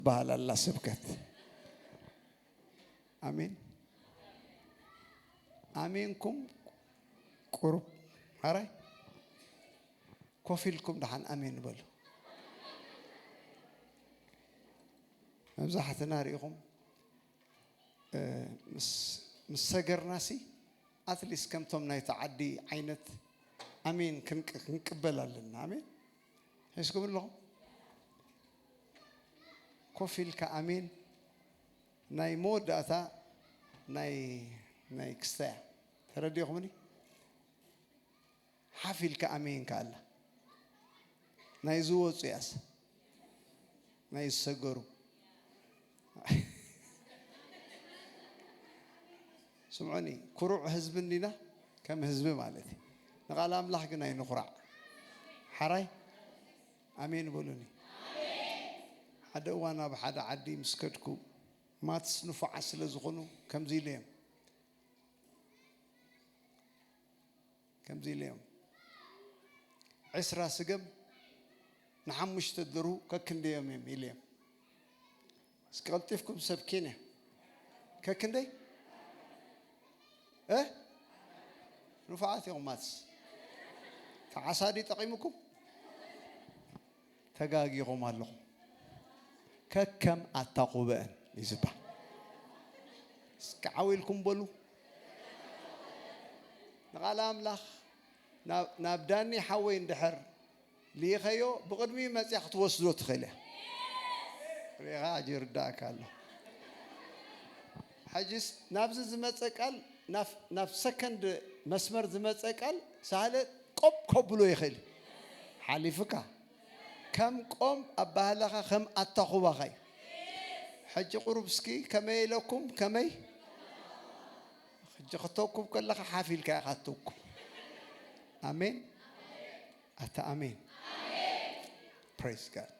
ትበሃል ኣላ ስብከት። ኣሜን። ኣሜንኩም ቁሩብ ሓራይ ኮፍ ኢልኩም ደሓን ኣሜን በሉ። መብዛሕትና ርኢኹም፣ እ፣ ምስ፣ ምስ ሰገርናሲ፣ ኣትሊስት ከምቶም ናይቲ ዓዲ ዓይነት ኣሜን ክንቅ-፣ ክንቅበል ኣለና። ኣሜን። ሒዝኩም ኣለኹም? ኮፍ ኢልካ ኣሜን። ናይ መወዳእታ ናይ፣ ናይ ክስታያ። ተረዲኹምኒ? ሓፍ ኢልካ ኣሜን ከኣላ። ናይ ዝወፁ ያስ፣ ናይ ዝሰገሩ። ስምዑኒ፣ ኩሩዕ ህዝቢ እንዲና፣ ከም ህዝቢ ማለት እዩ። ንቓል ኣምላኽ ግን ኣይንኹራዕ። ሓራይ ኣሜን በሉኒ። ሓደ እዋን ኣብ ሓደ ዓዲ ምስ ከድኩ፣ ማትስ ንፉዓት ስለ ዝኾኑ ከምዚ ኢለ እዮም፣ ከምዚ ኢለ እዮም፣ ዕስራ ስገም ንሓሙሽተ ደርሁ ከክንደዮም እዮም ኢለ እዮም። እስኪ ቀልጢፍኩም ሰብ ኬንያ፣ ከክንደይ? እ? ንፉዓት ኢኹም ማትስ። ተዓሳዲ ጠቒሙኩም? ተጋጊኹም ኣለኹም። ከከም ኣታኹበአን እዩ ዝበሃል። እስኪ ዓው ኢልኩም በሉ። ንቓል ኣምላኽ ናብ፣ ናብ ዳኒ ሓወይ እንድሕር ልኢኸዮ፣ ብቕድሚኡ መጺኣ ክትወስዶ ትኽእል እያ። ርኢኻ፣ ሕጂ ይርዳእካ ኣሎ። ሕጂስ ናብዚ ዝመጸ ቃል፣ ናብ፣ ናብ ሰከንድ መስመር ዝመጸ ቃል ሳህለ ቆብ ከብሎ ይኽእል እዩ። ሓሊፉካ። ከም ቆም ኣባህላኻ ከም ኣታኹባኻ እዩ። ሕጂ ቁሩብ እስኪ ከመይ ኢለኩም፣ ከመይ? ሕጂ ክተኩብ ከለኻ ሓፍ ኢልካ ኢኻ ትተኩም። ኣሜን። ኣታ ኣሜን። ፕሬዝ ጋድ።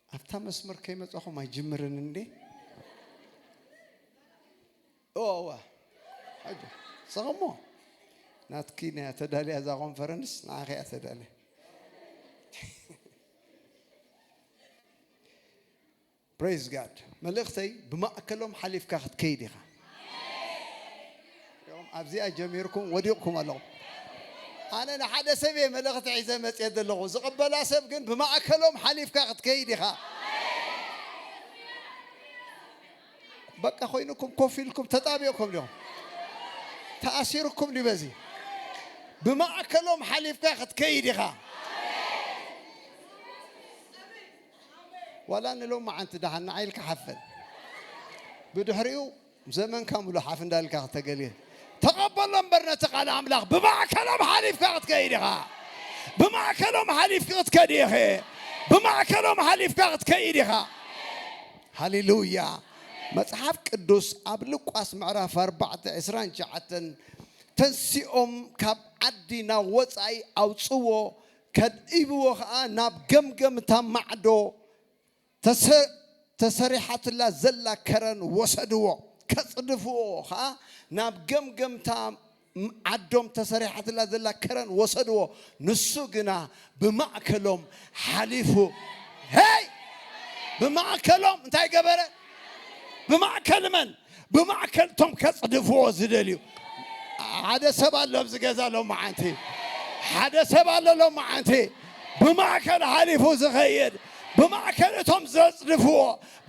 ኣብታ መስመር ከይመጻኹም ኣይጅምርን እንዴ? እዋ፣ ሕጂ ስኸሞ ናትኪ እያ ተዳልያ እዛ ኮንፈረንስ፣ ንዓኺ እያ ተዳልያ። ፕሬዝ ጋድ። መልእኽተይ ብማእከሎም ሓሊፍካ ክትከይድ ኢኻ። ኣብዚኣ ጀሚርኩም ወዲቕኩም ኣለኹም። ኣነ ንሓደ ሰብ እየ መልእኽቲ ሒዘ መፅየ ዘለኹ። ዝቕበላ ሰብ ግን ብማእከሎም ሓሊፍካ ክትከይድ ኢኻ። በቃ ኮይኑኩም ኮፍ ኢልኩም ተጣቢቕኩም ዲኹም? ተኣሲርኩም ድዩ በዚ? ብማእከሎም ሓሊፍካ ክትከይድ ኢኻ። ዋላ ንሎም መዓንቲ ደሓን ንዓይ ኢልካ ሓፈን። ብድሕሪኡ ዘመንካ ሙሉ ሓፍ እንዳልካ ክተገልግል። ተቐበሎ እምበር ነቲ ቃል ኣምላኽ ብማእከሎም ሓሊፍካ ክትከይድ ኢኻ። ብማእከሎም ሓሊፍኪ ክትከዲ ኢኺ። ብማእከሎም ሓሊፍካ ክትከይድ ኢኻ። ሃሌሉያ። መጽሓፍ ቅዱስ ኣብ ሉቃስ ምዕራፍ ኣርባዕተ ዕስራን ትሽዓተን፣ "ተንሲኦም ካብ ዓዲ ናብ ወጻኢ ኣውጽዎ፣ ከድኢብዎ ኸኣ ናብ ገምገምታ ማዕዶ ተሰ-፣ ተሰሪሓትላ ዘላ ከረን ወሰድዎ፣ ከጽድፍዎ ኸኣ ናብ ገምገምታ ም-፣ ዓዶም ተሰሪሓትላ ዘላ ከረን ወሰድዎ። ንሱ ግና ብማእከሎም ሓሊፉ።" ሄይ! ብማእከሎም እንታይ ገበረ? ብማእከል መን? ብማእከል እቶም ከጽድፍዎ ዝደልዩ። ሓደ ሰብ ኣሎ ኣብዚ ገዛ ሎም መዓንቲ። ሓደ ሰብ ኣሎ ሎም መዓንቲ። ብማእከል ሓሊፉ ዝኸይድ፣ ብማእከል እቶም ዘጽድፍዎ፣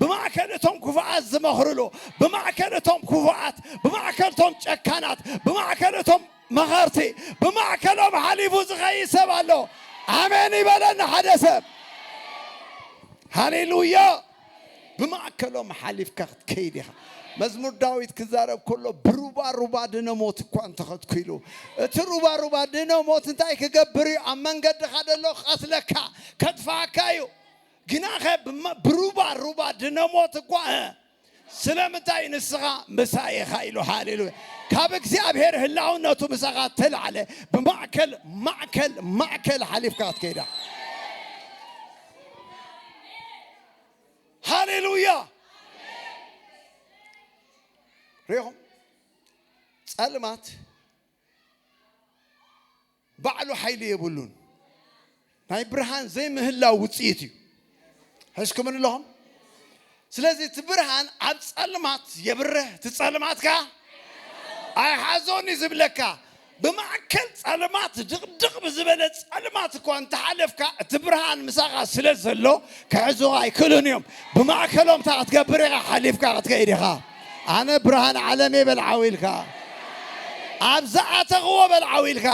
ብማእከል እቶም ክፉኣት ዝመኽርሉ፣ ብማእከል እቶም ክፉኣት፣ ብማእከል እቶም ጨካናት፣ ብማእከል እቶም መኸርቲ፣ ብማእከሎም ሓሊፉ ዝኸይድ ሰብ ኣሎ። ኣሜን ይበለኒ ሓደ ሰብ። ሃሌሉያ። ብማእከሎም ሓሊፍካ ክትከይድ ኢኻ። መዝሙር ዳዊት ክዛረብ ከሎ፣ "ብሩባ ሩባ ድነ ሞት እኳ እንተኸድኩ" ኢሉ። እቲ ሩባ ሩባ ድነ ሞት እንታይ ክገብር እዩ? ኣብ መንገድኻ ዘሎ ክቐትለካ፣ ከጥፍኣካ እዩ። ግናኸ ብመ-፣ ብሩባ ሩባ ድነ ሞት እኳ፣ እ፣ ስለምንታይ ንስኻ ምሳይ ኢኻ ኢሉ። ሃሌሉያ። ካብ እግዚኣብሔር ህላውነቱ ምሳኻ ተላዕለ። ብማእከል፣ ማእከል፣ ማእከል ሓሊፍካ ክትከይዳ። ሃሌሉያ። ሪኹም? ጸልማት ባዕሉ ሓይሊ የብሉን። ናይ ብርሃን ዘይምህላው ውጽኢት እዩ። ሕዝኩም ምን ኣለኹም? ስለዚ እቲ ብርሃን ኣብ ጸልማት የብርህ። እቲ ጸልማት ከኣ ኣይሓዞን እዩ ዝብለካ። ብማእከል ጸልማት፣ ድቕድቕ ብዝበለ ጸልማት እኳ እንተሓለፍካ፣ እቲ ብርሃን ምሳኻ ስለ ዘሎ ክሕዙኻ ኣይክእሉን እዮም። ብማእከሎም እንታይ ክትገብር ኢኻ? ሓሊፍካ ክትከይድ ኢኻ። ኣነ ብርሃን ዓለም እየ በል ዓው ኢልካ። ኣብ ዝኣተኽዎ በል ዓው ኢልካ።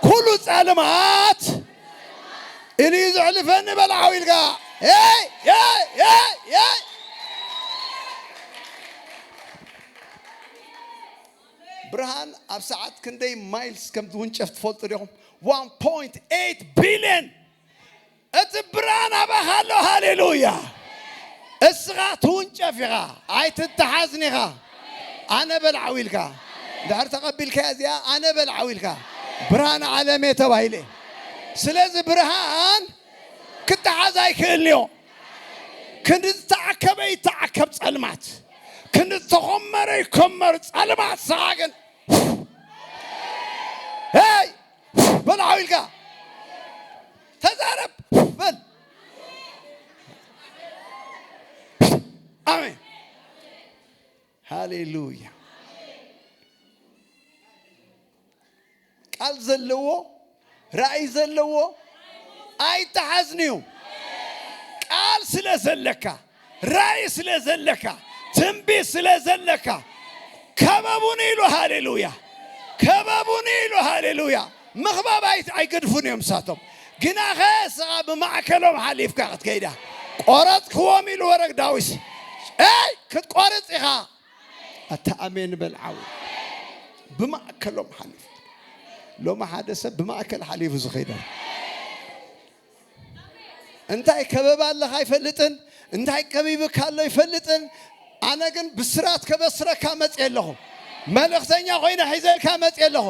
ኩሉ ጸልማት ኢሉ እዩ ዘሕልፈኒ በል ዓው ኢልካ። ሄይ፣ ሄይ፣ ሄይ፣ ሄይ። ብርሃን ኣብ ሰዓት ክንደይ ማይልስ ከም ዝውንጨፍ ትፈልጡ ዲኹም? ዋን ፖይንት ኤይት ቢልዮን። እቲ ብርሃን ኣባኻ ኣሎ። ሃሌሉያ። እስኻ ትውንጨፍ ኢኻ፣ ኣይትተሓዝን ኢኻ። ኣነ በል ዓው ኢልካ። እንድሕር ተቐቢልካያ እዚኣ፣ ኣነ በል ዓው ኢልካ። ብርሃን ዓለም እየ ተባሂለ። ስለዚ ብርሃን ክተሓዝ ኣይክእልንዮ። ክንዲ ዝተዓከበ ይተዓከብ ጸልማት፣ ክንዲ ዝተኾመረ ይኮመር ጸልማት። ንስኻ ግን ሄይ በል ዓው ኢልካ ተዛረብ በል። ኣሜን። ሃሌሉያ። ቃል ዘለዎ፣ ራእይ ዘለዎ ኣይተሓዝንዩ። ቃል ስለ ዘለካ፣ ራእይ ስለ ዘለካ፣ ትንቢት ስለ ዘለካ፣ ከበቡኒ ኢሉ። ሃሌሉያ። ከበቡኒ ኢሉ። ሃሌሉያ። ምኽባብ ኣይ-፣ ኣይገድፉን እዮም ንሳቶም። ግናኸ ንስኻ ብማእከሎም ሓሊፍካ ክትከይዳ። ቆረጽክዎም ኢሉ ወረግ ዳዊት። ኤይ፣ ክትቆርጽ ኢኻ። ኣታ ኣሜን በል ዓው። ብማእከሎም ሓሊፉ። ሎሚ ሓደ ሰብ ብማእከል ሓሊፉ ዝኸይድ ኣሎ። እንታይ ከበባ ኣለኻ ኣይፈልጥን፣ እንታይ ከቢብካ ኣሎ ኣይፈልጥን። ኣነ ግን ብስራት ከበስረካ መጽየ ኣለኹ። መልእኽተኛ ኮይነ ሒዘልካ መጽየ ኣለኹ።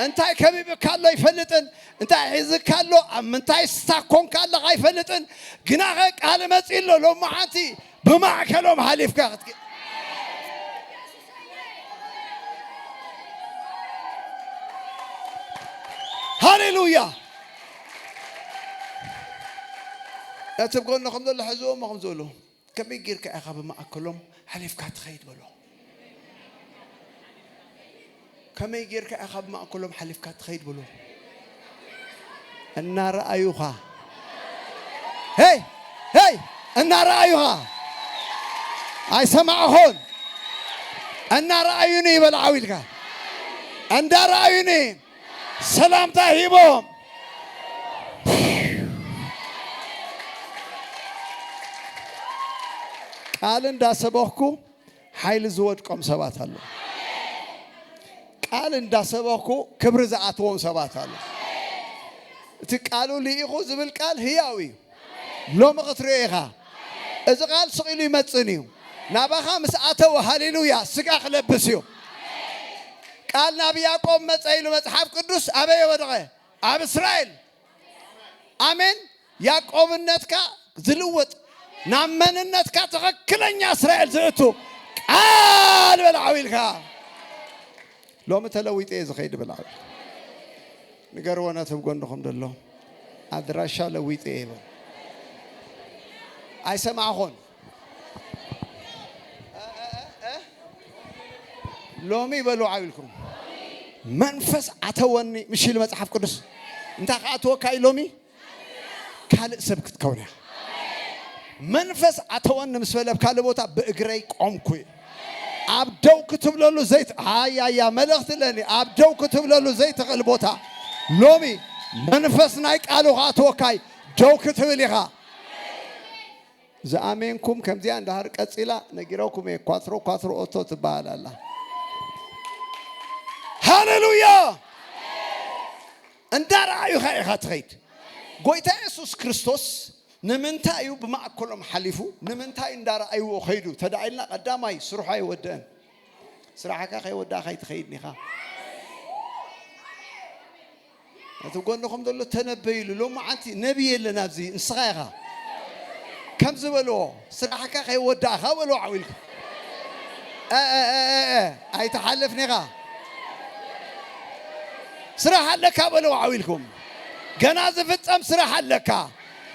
እንታይ ከቢብካ ኣሎ ኣይፈልጥን፣ እንታይ ሒዝካ ኣሎ፣ ኣብ ምንታይ ስታክ ኮንካ ኣለኻ ኣይፈልጥን። ግናኸ ቃል መጽዩ ኣሎ። ሎሚ ሓንቲ ብማእከሎም ሓሊፍካ ክትከ-፣ ሃሌሉያ። እቲ ብጎንኹም ዘሎ ሕዝዎ እሞ ከምዚ በሉ፣ ከመይ ጌርካ ኢኻ ብማእከሎም ሓሊፍካ ትኸይድ በሎ። ከመይ ጌርካ ኢኻ ብማእከሎም ሓሊፍካ ትኸይድ በሎ። እናረኣዩኻ። ሄይ! ሄይ! እናረኣዩኻ። ኣይሰማዕኹን። እናረኣዩኒ ይበል ዓው ኢልካ። እንዳረኣዩኒ ሰላምታ ሂቦም። ቃል እንዳሰበኽኩ ሓይሊ ዝወድቆም ሰባት ኣለዉ። ቃል እንዳሰበኹ ክብሪ ዝኣትዎም ሰባት ኣለዉ። እቲ ቃሉ ልኢኹ ዝብል ቃል ህያው እዩ። ሎሚ ክትሪኦ ኢኻ። እዚ ቃል ስቕ ኢሉ ይመጽእን እዩ። ናባኻ ምስ ኣተወ፣ ሃሌሉያ፣ ስጋ ክለብስ እዩ። ቃል ናብ ያዕቆብ መጸ ኢሉ መጽሓፍ ቅዱስ ኣበይ ወደቐ? ኣብ እስራኤል። ኣሜን። ያዕቆብነትካ ዝልወጥ፣ ናብ መንነትካ ትኽክለኛ እስራኤል ዝእቱ ቃል በል ዓው ኢልካ። ሎሚ ተለዊጠ እየ ዝኸይድ በል ዓው ኢልካ። ንገርዎ ነቲ ኣብ ጎንኹም ዘሎ፣ ኣድራሻ ለዊጠ እየ በል። ኣይሰማዕኹን። ሎሚ በሉ ዓው ኢልኩም። መንፈስ ኣተወኒ ምሽ ኢሉ መጽሓፍ ቅዱስ። እንታይ ክኣትወካ እዩ ሎሚ? ካልእ ሰብ ክትከውን እያ። መንፈስ ኣተወኒ ምስ በለ ኣብ ካልእ ቦታ ብእግረይ ቆምኩ እየ። ኣብ ደው ክትብለሉ ዘይት-፣ ሃያያ መልእኽቲ ኣለኒ። ኣብ ደው ክትብለሉ ዘይትኽእል ቦታ ሎሚ መንፈስ ናይ ቃሉ ክኣትወካ እዩ። ደው ክትብል ኢኻ። ዝኣሜንኩም ከምዚኣ እንዳሃር ቀጺላ ነጊረኩም እየ። ኳትሮ ኳትሮ ኦቶ ትበሃል ኣላ። ሃሌሉያ! እንዳረኣዩኻ ኢኻ ትኸይድ። ጎይታ የሱስ ክርስቶስ ንምንታይ እዩ ብማእከሎም ሓሊፉ? ንምንታይ እንዳረኣይዎ ኸይዱ? ተዳኢልና ቀዳማይ ስርሖ ኣይወደአን። ስራሕካ ከይወዳእኻ ኣይትኸይድን ኢኻ። እቲ ጎንኹም ዘሎ ተነበይሉ። ሎማዓንቲ ነቢ የለን ኣብዚ፣ ንስኻ ኢኻ። ከም ዝበልዎ፣ ስራሕካ ከይወዳእኻ በልዎ ዓው ኢልኩም። እ፣ እ፣ እ፣ እ፣ እ፣ ኣይትሓልፍን ኢኻ። ስራሕ ኣለካ በልዎ ዓው ኢልኩም። ገና ዝፍጸም ስራሕ ኣለካ።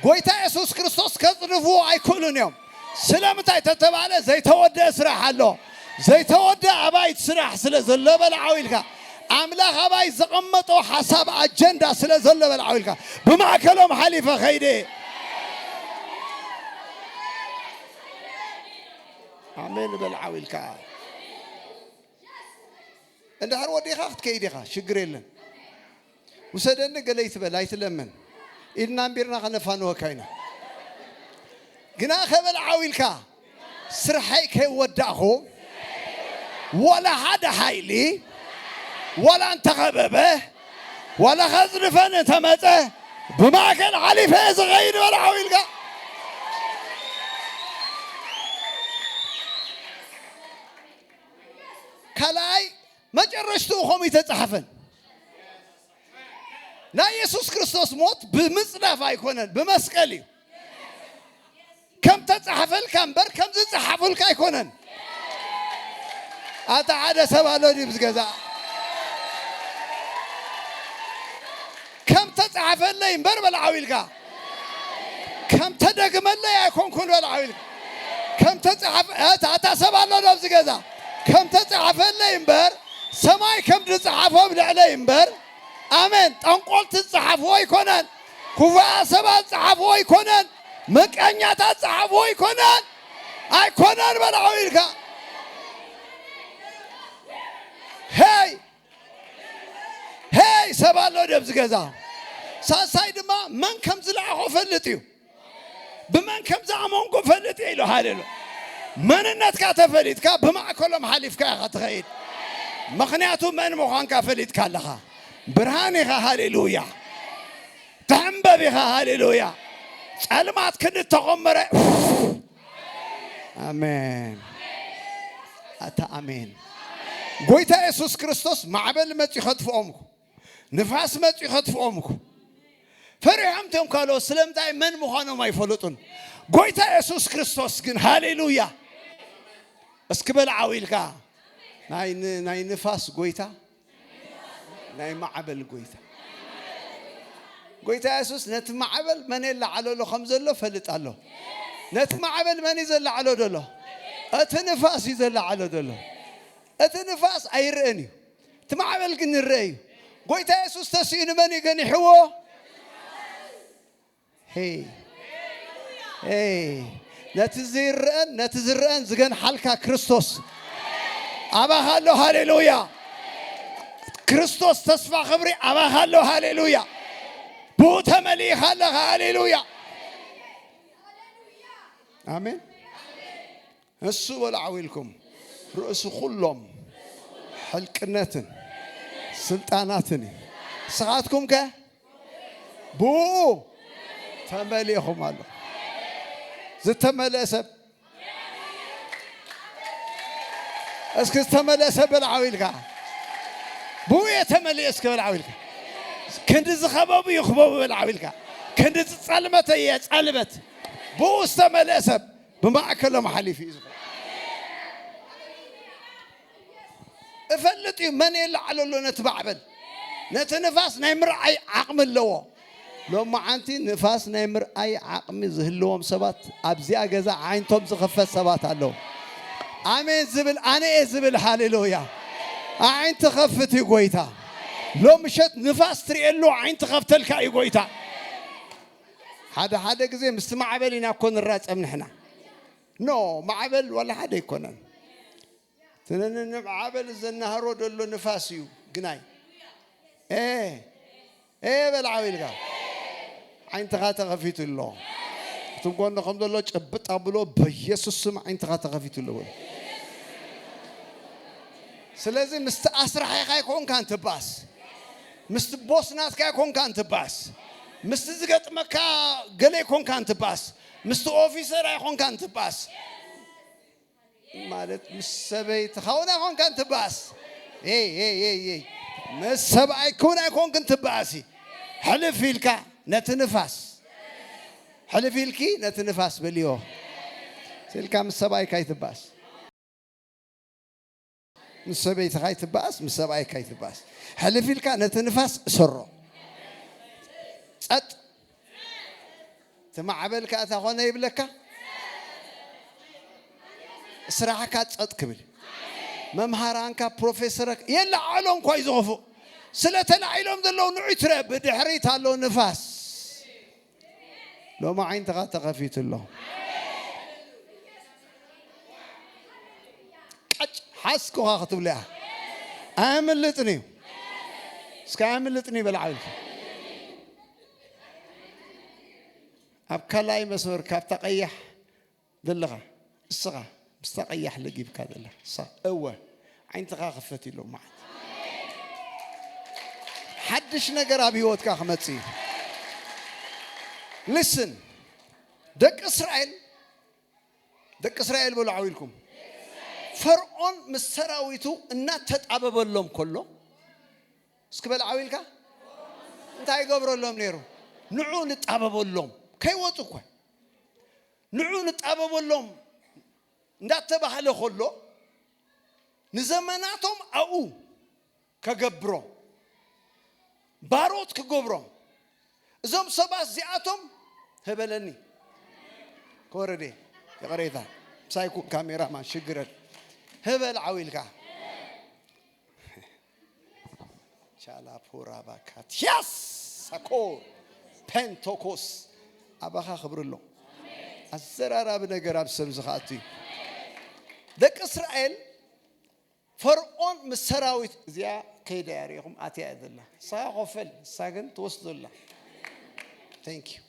ጎይታ የሱስ ክርስቶስ ከጽንፍዎ ኣይክእሉን እዮም። ስለምንታይ ተተባለ? ዘይተወደአ ስራሕ ኣሎ። ዘይተወደአ ኣባይቲ ስራሕ ስለ ዘሎ በል ዓው ኢልካ። ኣምላኽ ኣባይ ዘቐመጦ ሓሳብ ኣጀንዳ ስለ ዘሎ በል ዓው ኢልካ። ብማእከሎም ሓሊፈ ኸይደ። ኣሜን በል ዓው ኢልካ። እንድሕር ወዲኻ ክትከይድ ኢኻ፣ ሽግር የለን። ውሰደኒ ገለ ይትበል ኣይትለምን። ኢድና ኣንቢርና ከነፋንወካ ኢና። ግና ከበል ዓው ኢልካ ስርሐይ ከይወዳእኹ፣ ዋላ ሓደ ሓይሊ ዋላ እንተኸበበ ዋላ ከጽድፈን እንተመጸ ብማእከል ሓሊፈ ዝኸይድ በል ዓው ኢልካ። ካልኣይ መጨረሽትኡ ከምኡ ይተጻሕፈን። ናይ የሱስ ክርስቶስ ሞት ብምጽዳፍ ኣይኮነን፣ ብመስቀል እዩ። ከም ተጻሕፈልካ እምበር ከም ዝጸሓፉልካ ኣይኮነን። ኣታ ሓደ ሰብ ኣሎ ድዩ ኣብዚ ገዛ? ከም ተጻሕፈለይ እምበር በል ዓው ኢልካ። ከም ተደግመለይ ኣይኮንኩን በል ዓው ኢልካ። ከም ተጻሕፈ፣ ኣታ፣ ኣታ ሰብ ኣሎ ዶ ኣብዚ ገዛ? ከም ተጻሕፈለይ እምበር፣ ሰማይ ከም ዝጸሓፎ ኣብ ልዕለይ እምበር፣ ኣሜን። ጠንቆልቲ ዝጸሓፍዎ ኣይኮነን። ክፉኣት ሰባት ዝጸሓፍዎ ኣይኮነን። ምቀኛታት ዝጸሓፍዎ ኣይኮነን። ኣይኮነን በል ዓው ኢልካ። ሄይ! ሄይ! ሰብ ኣሎ ደብዚ ገዛ። ሳልሳይ ድማ መን ከም ዝለኣኾ ፈልጥ እዩ። ብመን ከም ዝኣመንኩ ፈልጥ እየ ኢሉ። ሃሌሉያ። መንነትካ ተፈሊጥካ ብማእከሎም ሓሊፍካ ኢኻ ትኸይድ። ምኽንያቱ መን ምዃንካ ፈሊጥካ ኣለኻ። ብርሃን ኢኻ። ሃሌሉያ። ትሕንበብ ኢኻ። ሃሌሉያ። ጸልማት ክንድ ተቖመረ። ኣሜን። ኣታ ኣሜን። ጎይታ የሱስ ክርስቶስ ማዕበል መጺኡ ከጥፍኦም እኮ፣ ንፋስ መጺኡ ከጥፍኦም እኮ። ፈሪሖም እቶም ካልኦት ስለምንታይ መን ምዃኖም ኣይፈለጡን። ጎይታ የሱስ ክርስቶስ ግን፣ ሃሌሉያ። እስኪ በል ዓው ኢልካ፣ ናይ ን-፣ ናይ ንፋስ ጎይታ፣ ናይ ማዕበል ጎይታ። ጎይታ የሱስ ነቲ ማዕበል መን የለዓለሎ ከም ዘሎ ፈልጥ ኣሎ። ነቲ ማዕበል መን እዩ ዘለዓሎ ዘሎ? እቲ ንፋስ እዩ ዘለዓሎ ዘሎ። እቲ ንፋስ ኣይርአን እዩ። እቲ ማዕበል ግን ይርአ እዩ። ጎይታ የሱስ ተሲኡ ንመን እዩ ገኒሕዎ? ሄይ፣ ሄይ፣ ነቲ ዘይርአን፣ ነቲ ዝርአን ዝገንሓልካ ክርስቶስ ኣባኻ ኣሎ። ሃሌሉያ። ክርስቶስ ተስፋ ክብሪ ኣባኻ ኣሎ። ሃሌሉያ። ብኡ ተመሊእኻ ኣለኻ። ሃሌሉያ። ኣሜን። እሱ በሉ ዓው ኢልኩም ርእሲ ኩሎም ሕልቅነትን ስልጣናትን እዩ። ንስኻትኩም ከ ብኡ ተመሊእኹም ኣሎ። ዝተመልአ ሰብ እስኪ ዝተመልአ ሰብ በል ዓው ኢልካ። ብኡ እየ ተመሊአ እስኪ በል ዓው ኢልካ። ክንዲ ዝኸበቡ ይኽበቡ በል ዓው ኢልካ። ክንዲ ዝጸልመተ እየ ጸልመት። ብኡ ዝተመልአ ሰብ ብማእከሎም ሓሊፉ እዩ ዝኸይድ። እፈልጥ እዩ መን የለዓለሎ ነቲ ማዕበል። ነቲ ንፋስ ናይ ምርኣይ ዓቕሚ ኣለዎ። ሎማዓንቲ ንፋስ ናይ ምርኣይ ዓቕሚ ዝህልዎም ሰባት ኣብዚኣ ገዛ ዓይንቶም ዝኸፈት ሰባት ኣለዉ። ኣሜን ዝብል ኣነ እየ ዝብል። ሃሌሉያ። ኣዒንቲ ኸፍት እዩ ጎይታ። ሎም ምሸት ንፋስ ትርእየሉ ዓይንቲ ኸፍተልካ እዩ ጎይታ። ሓደ ሓደ ግዜ ምስቲ ማዕበል ኢና እኮ ንራጸም ንሕና። ኖ፣ ማዕበል ዋላ ሓደ ኣይኮነን። እቲ ንማዕበል ዘናህሮ ዘሎ ንፋስ እዩ ግናይ። ኤ፣ ኤ በል ዓው ኢልካ። ዓይንትኻ ተኸፊቱ ኣሎ። እቲ ጎንኹም ዘሎ ጭብጥ ኣብሎ፣ በኢየሱስ ስም ዓይንትኻ ተኸፊቱ ኣሎ በሎ። ስለዚ ምስቲ ኣስራሒኻ ኣይኮንካን ትባስ። ምስቲ ቦስ ናትካ ኣይኮንካን ትባስ። ምስቲ ዝገጥመካ ገለ ኣይኮንካን ትባስ። ምስቲ ኦፊሰር ኣይኮንካን ትባስ። ማለት ምስ ሰበይትኻ እውን ኣይኮንካን ትባስ። ኤይ፣ ኤይ፣ ኤይ፣ ኤይ። ምስ ሰብኣይኪ እውን ኣይኮንክን ትባእሲ። ሕልፍ ኢልካ ነቲ ንፋስ፣ ሕልፍ ኢልኪ ነቲ ንፋስ በልዮ። ስኢልካ ምስ ሰብኣይካ ኣይትባእስ። ምስ ሰበይትኻ ኣይትባእስ፣ ምስ ሰብኣይካ ኣይትባእስ። ሕልፍ ኢልካ ነቲ ንፋስ እሰሮ። ጸጥ። እቲ ማዕበል ከኣ እታ ኾነ ይብለካ። ስራሕካ ጸጥ ክብል፣ መምሃራንካ፣ ፕሮፌሰረክ የለዓዕሎም እኳ እዩ ዝኸፍእ። ስለ ተላዒሎም ዘለዉ ንዑ ትረ ብድሕሪት ኣሎ ንፋስ። ሎሚ ዓይንትኻ ተኸፊቱ ኣሎ። ቀጭ ሓስኩኻ ክትብሉ እያ። ኣያምልጥን እዩ። እስከ ኣያምልጥን ይበል ዓብልቲ። ኣብ ካልኣይ መስመር ካብታ ቀያሕ ዘለኻ እስኻ ምስታ ቀያሕ ለጊብካ ዘላ እሳ እወ ዓይንትኻ ክፈት ኢሎም መዓት ሓድሽ ነገር ኣብ ህይወትካ ክመጽእ እዩ። ሊስን ደቂ እስራኤል ደቂ እስራኤል በሉ ዓው ኢልኩም ፈርዖን ምስ ሰራዊቱ እናተጣበበሎም ከሎ እስኪ በል ዓው ኢልካ እንታይ ይገብረሎም ነይሩ? ንዑ ንጣበበሎም ከይወፁ እኮ ንዑ ንጣበበሎም እንዳተባህለ ከሎ ንዘመናቶም ኣብኡ ከገብሮም ባሮት ክገብሮም እዞም ሰባት እዚኣቶም ህበለኒ ከወረደ ይቕሬታ ምሳይ ኩን ካሜራማን ሽግረን ህበል ዓው ኢልካ ቻላፖራባካትያስ ሳኮ ፔንቶኮስ ኣባኻ ክብሪ ኣሎ ኣዘራራቢ ነገር ኣብ ሰብ ዝኸኣቱ እዩ ደቂ እስራኤል ፈርዖን ምስ ሰራዊት እዚኣ ከይዳ እያ ርኢኹም ኣትያ እያ ዘላ እሳ ኮፈል እሳ ግን ትወስዶ ኣላ thank you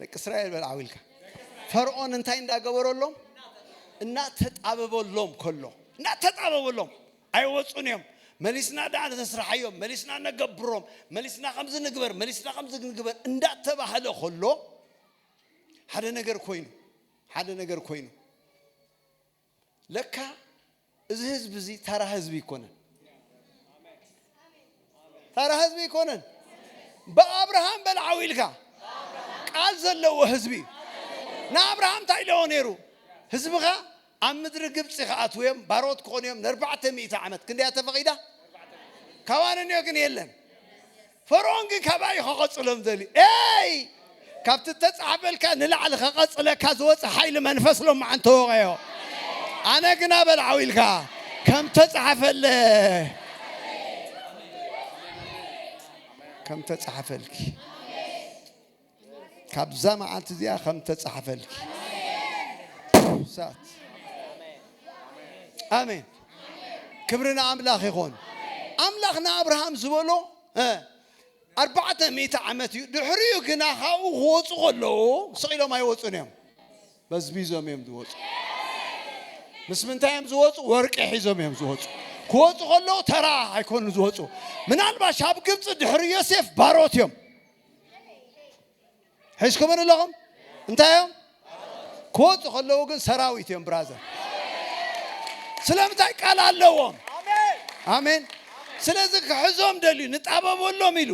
ደቂ እስራኤል በል ዓው ኢልካ ፈርዖን እንታይ እንዳገበረሎም እናተጣበበሎም ከሎ እናተጣበበሎም ኣይወፁን እዮም መሊስና ደኣ ነስርሓዮም መሊስና ነገብሮም መሊስና ከምዚ ንግበር መሊስና ከምዚ ንግበር እንዳተባህለ ከሎ ሓደ ነገር ኮይኑ ሓደ ነገር ኮይኑ ለካ እዚ ህዝቢ እዚ ተራ ህዝቢ ይኮነን ተራ ህዝቢ ይኮነን ብኣብርሃም በልዓው ኢልካ ቃል ዘለዎ ህዝቢ ንኣብርሃም እንታይ ኢለዎ ነይሩ ህዝብኻ ኣብ ምድሪ ግብፂ ክኣትውዮም ባሮት ክኾኑዮም ንኣርባዕተ ሚእቲ ዓመት ክንደያ ተፈቒዳ ካባንንዮ ግን የለን ፈርዖን ግን ካባይ ከቐጽሎም ደልዩ ኤይ ካብቲ ተጻሕፈልካ ንላዕሊ ከቐጽለካ ዝወጽእ ሓይሊ መንፈስ ሎማዓንቲ ተወቐዮ ኣነ ግና በልዓው ኢልካ ከም ተጻሕፈለ ከም ተጻሕፈልኪ ካብዛ መዓልቲ እዚኣ ከም ተጻሕፈልኪ ሳት ኣሜን ክብሪ ንኣምላኽ ይኹን ኣምላኽ ንኣብርሃም ዝበሎ ኣርባዕተ ሚእቲ ዓመት እዩ ድሕሪኡ ግና ካብኡ ክወፁ ከለዉ ስቕ ኢሎም ኣይወፁን እዮም በዝቢዞም እዮም ዝወፁ ምስ ምንታይ እዮም ዝወፁ ወርቂ ሒዞም እዮም ዝወፁ ክወፁ ከለዉ ተራ ኣይኮኑ ዝወፁ ምናልባሽ ኣብ ግብፂ ድሕሪ ዮሴፍ ባሮት እዮም ሒዝኩምን ኣለኹም እንታይ እዮም ክወፁ ከለዉ ግን ሰራዊት እዮም ብራዘር ስለምንታይ ቃል ኣለዎም ኣሜን ስለዚ ክሕዞም ደልዩ ንጣበበሎም ኢሉ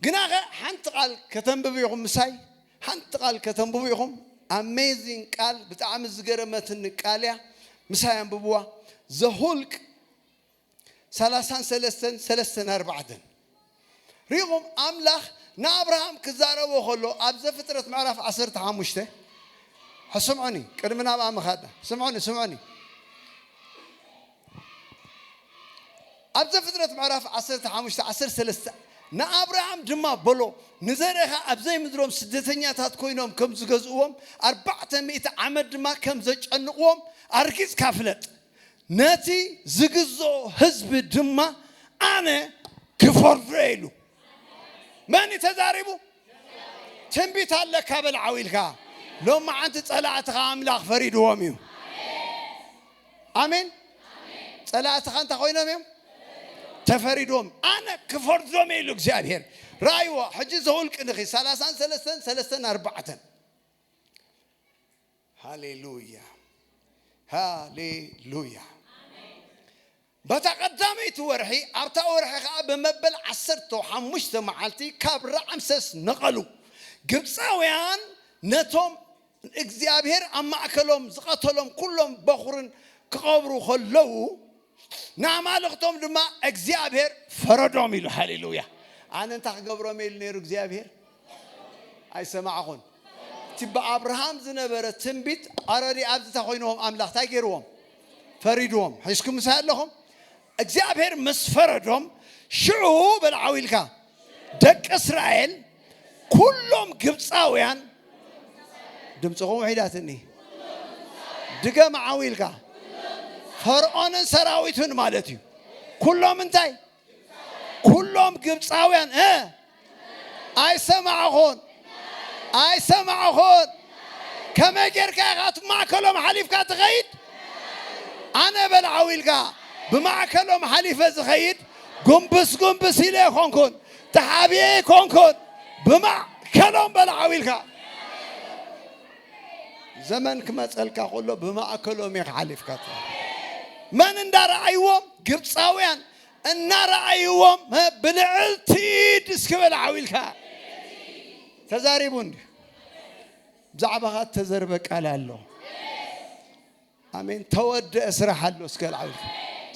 ግናኸ ሓንቲ ቃል ከተንብቡ ኢኹም ምሳይ ሓንቲ ቃል ከተንብቡ ኢኹም ኣሜዚንግ ቃል ብጣዕሚ ዝገረመትኒ ቃል እያ ምሳይ ኣንብብዋ ዘሁልቅ ሰላሳን ሰለስተን ሰለስተን ኣርባዕተን ሪኹም ኣምላኽ ንኣብርሃም ክዛረቦ ከሎ ኣብ ዘፍጥረት ምዕራፍ ዓሰርተ ሓሙሽተ ስምዑኒ ቅድሚ ናብኣ ምኻድና ስምዑኒ ስምዑኒ ኣብ ዘፍጥረት ምዕራፍ ዓሰርተ ሓሙሽተ ዓሰርተ ሰለስተ ንኣብርሃም ድማ በሎ ንዘርእኻ ኣብዘይ ምድሮም ስደተኛታት ኮይኖም ከም ዝገዝእዎም ኣርባዕተ ሚእቲ ዓመት ድማ ከም ዘጨንቕዎም ኣርጊጽካ ፍለጥ ነቲ ዝግዝኦ ህዝቢ ድማ ኣነ ክፈርዶ ኢሉ መን እዩ ተዛሪቡ ትንቢት ኣለካ በል ዓው ኢልካ ሎማዓንቲ ጸላእትኻ ኣምላኽ ፈሪድዎም እዩ ኣሜን ጸላእትኻ እንታይ ኮይኖም እዮም ተፈሪድዎም ኣነ ክፈርዶም ኢሉ እግዚኣብሔር ራእይዎ ሕጂ ዘውልቅ ንኺ ሰላሳን ሰለስተን ሰለስተን ኣርባዕተን ሃሌሉያ ሃሌሉያ በታ ቀዳመይቲ ወርሒ ኣብታ ወርሒ ከዓ ብመበል ዓሰርተ ሓሙሽተ መዓልቲ ካብ ራዕምሰስ ነቐሉ ግብፃውያን ነቶም እግዚኣብሔር ኣብ ማእከሎም ዝቐተሎም ኩሎም በኹርን ክቐብሩ ከለዉ ንኣማልኽቶም ድማ እግዚኣብሔር ፈረዶም ኢሉ ሃሌሉያ ኣነ እንታይ ክገብሮም ኢሉ ነይሩ እግዚኣብሔር ኣይሰማዕኹን እቲ ብኣብርሃም ዝነበረ ትንቢት ኣረዲ ኣብዚ ተኾይንዎም ኣምላኽ እንታይ ገይርዎም? ፈሪድዎም። ሒዝኩም ምሳይ ኣለኹም? እግዚኣብሔር ምስ ፈረዶም ሽዑ በል ዓው ኢልካ ደቂ እስራኤል ኩሎም ግብፃውያን ድምፅኹም ውሒዳትኒ ድገም ዓው ኢልካ ፈርዖንን ሰራዊቱን ማለት እዩ። ኩሎም እንታይ ኩሎም ግብፃውያን እ ኣይሰማዕኹን ኣይሰማዕኹን። ከመይ ጌርካ ኢኻ እቲ ማእከሎም ሓሊፍካ ትኸይድ? ኣነ በል ዓው ኢልካ ብማእከሎም ሓሊፈ ዝኸይድ ጉንብስ ጉንብስ ኢለ ኣይኮንኩን ተሓቢኤ ኣይኮንኩን ብማእከሎም በል ዓው ኢልካ። ዘመን ክመፀልካ ከሎ ብማእከሎም ኢኻ ሓሊፍካ ትኸይድ። መን እንዳረኣይዎም ግብፃውያን እናረኣይዎም ብልዕልቲ ኢድ እስኪ በል ዓው ኢልካ። ተዛሪቡ እንዲ ብዛዕባኻ ተዘርበ ቃል ኣሎ። ኣሜን። ተወደአ ስራሕ ኣሎ እስከ በል ዓው ኢልካ።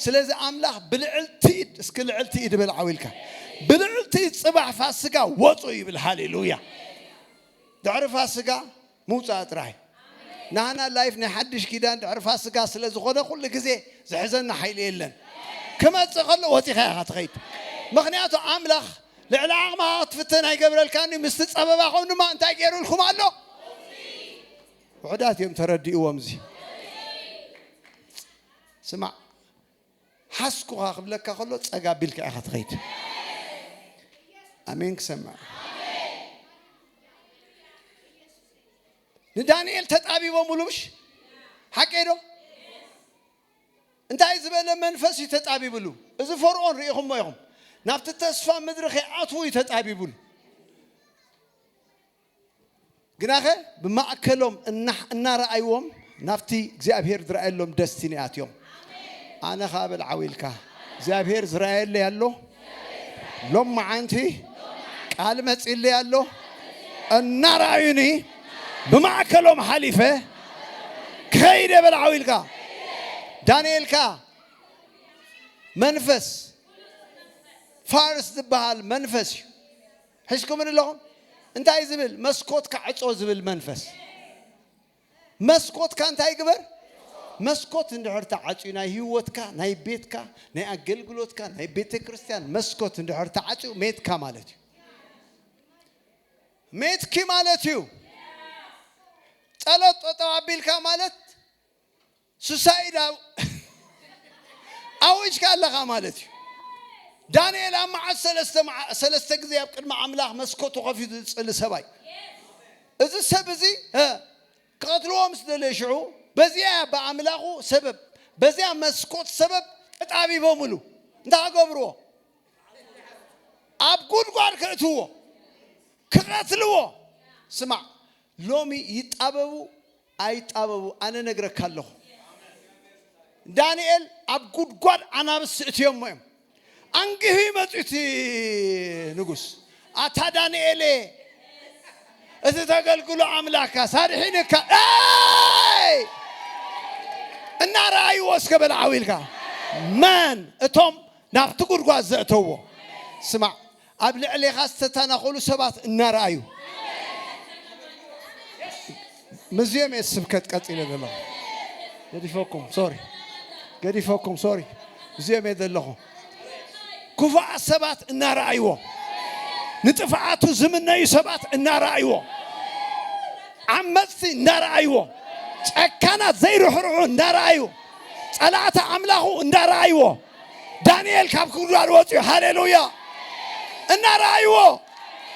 ስለዚ ኣምላኽ ብልዕልቲ ኢድ እስኪ ልዕልቲ ኢድ በል ዓው ኢልካ። ብልዕልቲ ኢድ ፅባሕ ፋስጋ ወፁ ይብል። ሃሌሉያ። ድሕሪ ፋስጋ ምውፃእ ጥራይ። ናህና ላይፍ ናይ ሓድሽ ኪዳን ድሕሪ ፋስጋ ስለ ዝኾነ ኩሉ ግዜ ዝሕዘና ሓይሊ የለን። ክመፅእ ከሎ ወፂኻ ኢኻ ትኸይድ። ምኽንያቱ ኣምላኽ ልዕሊ ዓቕምኻ ክትፍተን ኣይገብረልካን እዩ። ምስቲ ጸበባኹም ድማ እንታይ ገይሩልኩም ኣሎ? ውሑዳት እዮም ተረዲእዎም። እዚ ስማዕ ሓስኩኻ ክብለካ ከሎ ጸጋ ቢልካ ኢኻ ትኸይድ። ኣሜን ክሰምዕ። ንዳንኤል ተጣቢቦምሉ ምሽ ሓቂ ዶ? እንታይ ዝበለ መንፈስ እዩ ተጣቢብሉ? እዚ ፈርዖን ርኢኹሞ ኢኹም። ናብቲ ተስፋ ምድሪ ከይኣትዉ እዩ ተጣቢብሉ። ግናኸ ብማእከሎም እናረኣይዎም ናብቲ እግዚኣብሔር ዝረኣየሎም ደስቲኒ ኣትዮም። ኣነ ኸዓ በል ዓው ኢልካ እግዚኣብሔር ዝረኣየለይ ኣሎ። ሎም መዓንቲ ቃል መጺለይ ኣሎ። እናረኣዩኒ ብማእከሎም ሓሊፈ ክኸይድ እየ በል ዓው ኢልካ። ዳንኤልካ መንፈስ ፋርስ ዝበሃል መንፈስ እዩ። ሒዝኩምን ኣለኹም? እንታይ ዝብል? መስኮትካ ዕጾ ዝብል መንፈስ። መስኮትካ እንታይ ግበር? መስኮት እንድሕር ተዓጽዩ ናይ ህይወትካ፣ ናይ ቤትካ፣ ናይ ኣገልግሎትካ፣ ናይ ቤተ ክርስቲያን መስኮት እንድሕር ተዓጽዩ ሜትካ ማለት እዩ። ሜትኪ ማለት እዩ። ጸሎት ጠጠው ኣቢልካ ማለት ሱሳይድ ኣውጅካ ኣለኻ ማለት እዩ። ዳንኤል ኣብ መዓት ሰለስተ ግዜ ኣብ ቅድሚ ኣምላኽ መስኮቱ ከፊቱ ዝጽሊ ሰብኣይ። እዚ ሰብ እዚ ክቐትልዎ ምስ ደለየ ሽዑ በዚኣ ብኣምላኹ ሰበብ በዚኣ መስኮት ሰበብ ተጣቢቦምሉ እንታይ ክገብርዎ ኣብ ጉድጓድ ክእትዎ ክቐትልዎ። ስማዕ ሎሚ ይጣበቡ ኣይጣበቡ ኣነ ነግረካ ኣለኹ። ዳንኤል ኣብ ጉድጓድ ኣናብስ እትዮሞ እዮም። ኣንጊሁ ይመፁ እቲ ንጉስ ኣታ ዳንኤሌ እቲ ተገልግሎ ኣምላካ ሳድሒንካ ይ እናረኣይዎ እስከ በል ዓው ኢልካ መን እቶም ናብቲ ጉድጓድ ዘእተዎ ስማዕ ኣብ ልዕሌኻ ዝተተናኸሉ ሰባት እናረኣዩ ምስዚኦም እየ ስብከት ቀፂለ ዘለኹ። ገዲፈኩም ሶሪ ገዲፈኩም ሶሪ እዚኦም እየ ዘለኹ። ክፉኣት ሰባት እናረኣይዎ ንጥፍኣቱ ዝምነዩ ሰባት እናረኣይዎ ዓመፅቲ እናረኣይዎ ጨካናት ዘይርሕርሑ እናረኣዩ ፀላእቲ ኣምላኹ እንዳረኣይዎ ዳንኤል ካብ ጉድጓድ ወፅዩ። ሃሌሉያ! እናረኣይዎ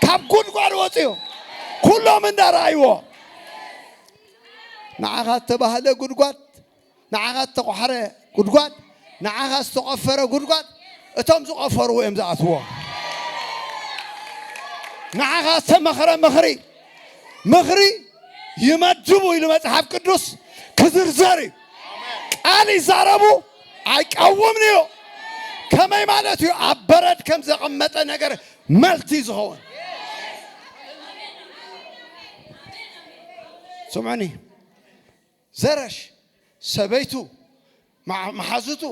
ካብ ጉድጓድ ወፅዩ ኩሎም እንዳረኣይዎ ንዓኻ ዝተባህለ ጉድጓድ ንዓኻ ዝተቆሓረ ጉድጓድ ንዓኻ ዝተቆፈረ ጉድጓድ እቶም ዝቆፈርዎ እዮም ዝኣትዎ። ንዓኻ ዝተመኽረ ምኽሪ ምኽሪ ይመድቡ ኢሉ መጽሓፍ ቅዱስ ክዝርዘር እዩ። ቃል ይዛረቡ ኣይቃወምን እዩ። ከመይ ማለት እዩ? ኣብ በረድ ከም ዘቐመጠ ነገር መልቲ ዝኸውን ስምዑኒ። ዘረሽ ሰበይቱ መሓዙቱ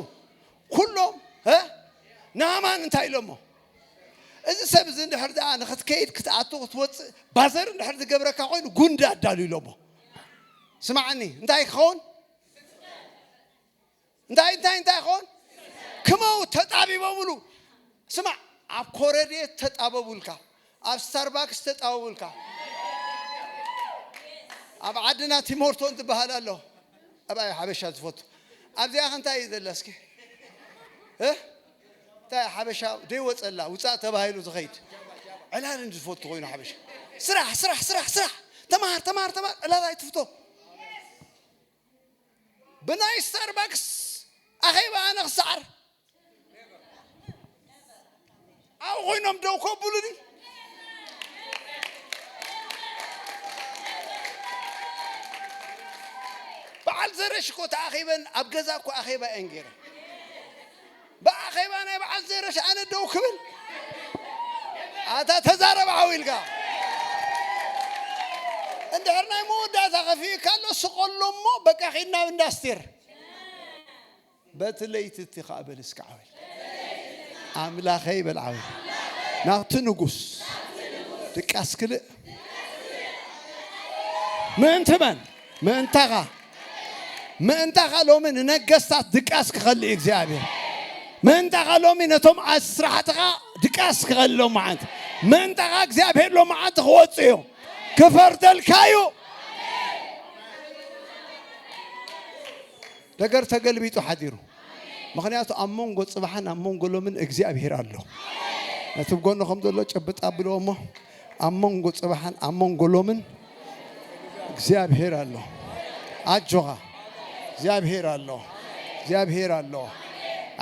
ኩሎም ናማን እንታይ ኢሎሞ? እዚ ሰብ እዚ እንድሕር ደኣ ንኽትከይድ ክትኣቱ ክትወፅእ ባዘር እንድሕር ዝገብረካ ኮይኑ ጉንዲ ኣዳልዩ ኢሎሞ። ስማዕኒ፣ እንታይ ክኸውን? እንታይ እንታይ እንታይ ክኸውን? ክመው ተጣቢቦምሉ። ስማዕ፣ ኣብ ኮረዴ ተጣበቡልካ፣ ኣብ ስታርባክስ ተጣበቡልካ። ኣብ ዓድና ቲሞርቶን ትበሃል ኣሎ። ኣብኣይ ሓበሻ ዝፈቱ ኣብዚኣ እንታይ እዩ ዘላ እስኪ? እ? እንታይ ሓበሻ ደይወፀላ ውፃእ ተባሂሉ ዝኸይድ ዕላል እንዲ ዝፈቱ ኮይኑ ሓበሻ። ስራሕ ስራሕ ስራሕ ስራሕ፣ ተማሃር ተማሃር ተማሃር፣ ዕላል ኣይትፍቶ። ብናይ ስታርባክስ ኣኼባ ኣነ ክሰዓር ኣብኡ ኮይኖም ደው ከብሉኒ። በዓል ዘረሽ እኮ ተኣኺበን ኣብ ገዛ እኮ ኣኼባ እየን ገይረን። ብኣኼባ ናይ በዓል ዘረሽ ኣነ ደው ክብል? ኣታ ተዛረብ ሓው ኢልካ። እንድሕር ናይ መወዳእታ ከፊእካ ኣሎ ስቐሎ እሞ በቃ ኺድና እንዳ ኣስቴር። በቲ ለይቲ እቲ ኸዓ በል እስኪ ዓው ኢልካ፣ ኣምላኸይ በል ዓው ኢልካ፣ ናብቲ ንጉስ ድቃስ ክልእ። ምእንቲ መን? ምእንታኻ። ምእንታኻ ሎሚ ንነገስታት ድቃስ ክኸልእ እዩ እግዚኣብሔር። ምእንታኻ ሎሚ ነቶም ኣስራሕትኻ ድቃስ ክኸልእ ሎም መዓልቲ። ምእንታኻ እግዚኣብሔር ሎም መዓልቲ ክወፅእ እዩ። ክፈርደልካ እዩ። ነገር ተገልቢጡ ሓዲሩ። ምኽንያቱ ኣብ መንጎ ጽባሕን ኣብ መንጎ ሎምን እግዚኣብሔር ኣሎ። ነቲ ብጎንኹም ዘሎ ጭብጥ ኣብልዎ እሞ፣ ኣብ መንጎ ጽባሕን ኣብ መንጎ ሎምን እግዚኣብሔር ኣሎ። ኣጆኻ፣ እግዚኣብሔር ኣሎ። እግዚኣብሔር ኣሎ።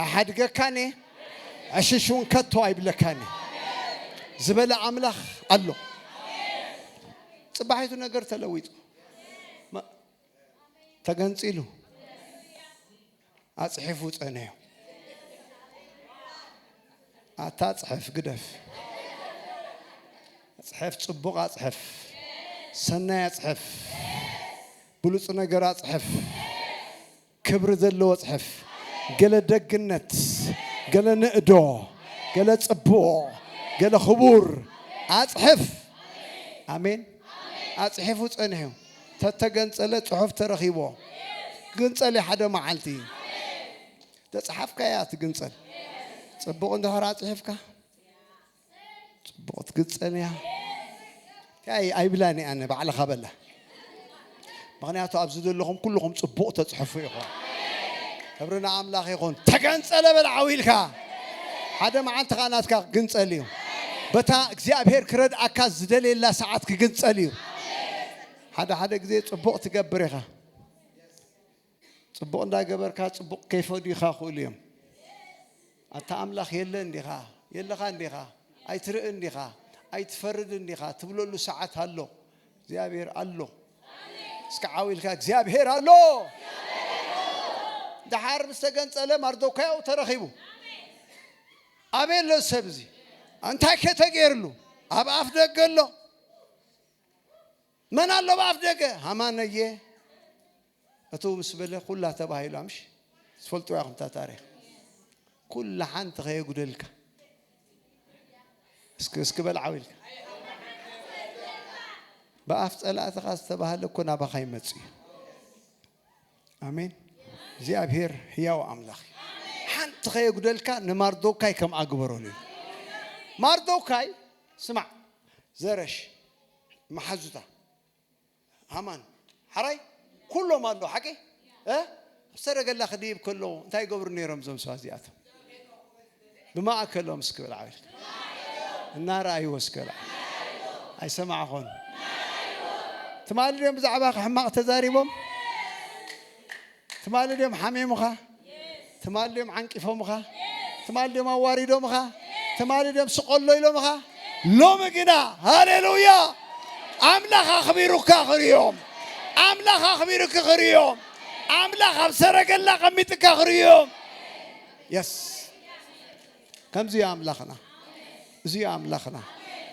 ኣሓድገካን እየ፣ ዕሽሽ እውን ከቶ ኣይብለካን እየ። ዝበለ ኣምላኽ ኣሎ። ጽባሒቱ ነገር ተለዊጡ። መ-፣ ተገንጺሉ። ኣጽሒፉ ጸንሑ። ኣታ ኣጽሕፍ፣ ግደፍ። ኣጽሕፍ፣ ጽቡቕ ኣጽሕፍ። ሰናይ ኣጽሕፍ። ብሉጽ ነገር ኣጽሕፍ። ክብሪ ዘለዎ ኣጽሕፍ። ገለ ደግነት፣ ገለ ንእዶ፣ ገለ ጽቡቕ፣ ገለ ክቡር ኣጽሕፍ። ኣሜን። ኣጽሒፉ ጸኒሑ። ተተገንጸለ ጽሑፍ ተረኺቦ። ግንጸል ሓደ መዓልቲ። ተጻሓፍካያ ትግንጸል። ጽቡቕ እንድሕር ኣጽሒፍካ፣ ጽቡቕ ትግንጸል እያ። ኣይ-፣ ኣይብላን እየ ኣነ፣ ባዕልኻ በላ። ምኽንያቱ ኣብዚ ዘለኹም ኩልኹም ጽቡቕ ተጽሕፉ ኢኹም። ክብሪ ንኣምላኽ ይኹን። ተገንጸለ በል ዓው ኢልካ። ሓደ መዓልቲ ኸኣ ናትካ ክግንጸል እዩ። በታ እግዚኣብሔር ክረድኣካ ዝደልየላ ሰዓት ክግንጸል እዩ። ሓደ ሓደ ግዜ ጽቡቕ ትገብር ኢኻ። ጽቡቕ እንዳገበርካ ጽቡቕ ከይፈድዩኻ ክእሉ እዮም። ኣታ ኣምላኽ የለ እንዲኻ፣ የለኻ እንዲኻ፣ ኣይትርእን ዲኻ፣ ኣይትፈርድን ዲኻ ትብለሉ ሰዓት ኣሎ። እግዚኣብሔር ኣሎ። እስኪ ዓው ኢልካ እግዚኣብሔር ኣሎ። ደሓር ምስ ተገንጸለ ማርዶካይ ኣብኡ ተረኺቡ። ኣበይ ኣሎ ሰብ እዚ? እንታይ ከ ተገይርሉ? ኣብ ኣፍ ደገ ኣሎ። መን ኣሎ ኣብ ኣፍ ደገ? ሃማን እየ። እቱ ምስ በለ ኩላ ተባሂሉ ኣምሽ ትፈልጥዋ ኢኹም እታ ታሪኽ። ኩላ ሓንቲ ከየጉደልካ። እስኪ፣ እስኪ በል ዓው ኢልካ። ብኣፍ ጸላእትኻ ዝተባህለ እኮ ናባኻ ይመጽእ እዩ። ኣሜን። እግዚኣብሔር ህያው ኣምላኽ እዩ። ሓንቲ ከየጉደልካ ንማርዶካይ ከም ኣግበረሉ እዩ። ማርዶካይ፣ ስማዕ፣ ዘረሽ፣ መሓዙታ፣ ሃማን፣ ሓራይ፣ ኩሎም ኣለዉ፣ ሓቂ? እ? ኣብ ሰረገላ ክድይብ ከለዉ እንታይ ይገብሩ ነይሮም እዞም ሰባት እዚኣቶም? ብማእከሎም እስኪ በል ዓው ኢልካ። እናረኣይዎ እስኪ በል ዓው። ኣይሰማዕኹን። ትማሊ ድዮም ብዛዕባኻ ሕማቕ ተዛሪቦም? ትማሊ ድዮም ሓሚሙኻ? ትማሊ ድዮም ዓንቂፎምኻ? ትማሊ ድዮም ኣዋሪዶምኻ? ትማሊ ድዮም ስቆሎ ኢሎምኻ? ሎሚ ግና፣ ሃሌሉያ! ኣምላኽ ኣኽቢሩካ ክርእዮም። ኣምላኽ ኣኽቢሩኪ ክርእዮም። ኣምላኽ ኣብ ሰረገላ ቀሚጥካ ክርእዮም። የስ። ከምዚ እዩ ኣምላኽና። እዚ እዩ ኣምላኽና።